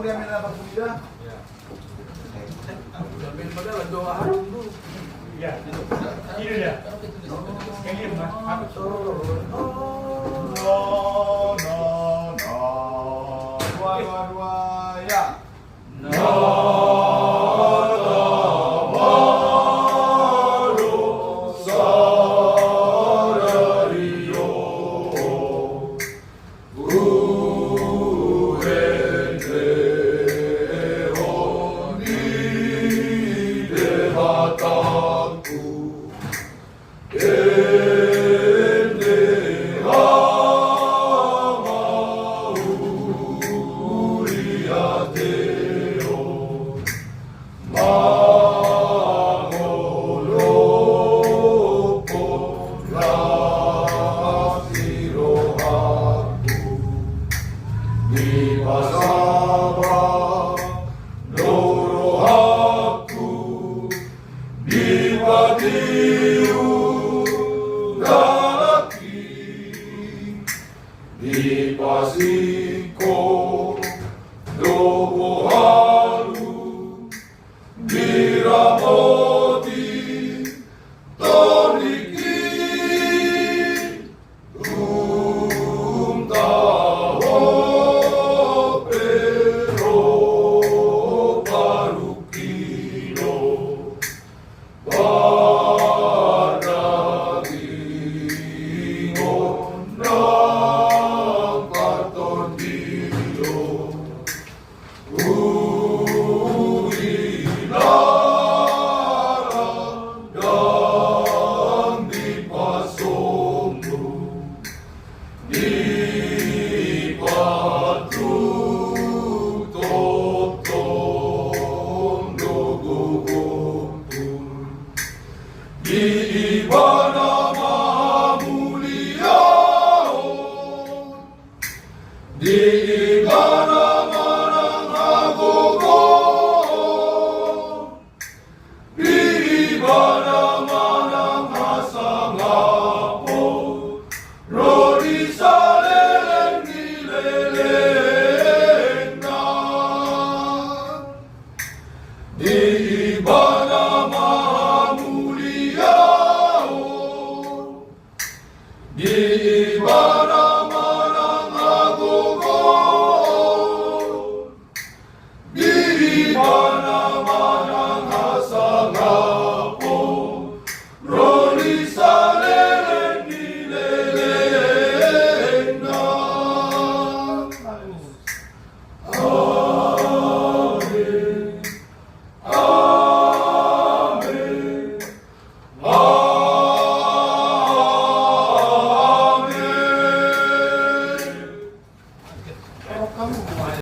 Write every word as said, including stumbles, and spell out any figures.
Sambil berjalan doa. Ya, ini dia. Sekalian, Mas. No, no, no. Dua, dua, dua, ya. Dipasaba do rohangku, dipatiup halak i, dipasingkop do bohalmu, diramoti tondikin. Unta ho pe ro parungkilon, pardagingon nang partondion. Uilaran ndang dipasombung, dipatutup tongtong do gogonku. Di Ibana ma hamuliaon, di Ibana ma nang hagogoon, di Ibana ma nang hasangapon ro di saleleng ni lelengna. Di Ibana ma hamuliaon, di Ibana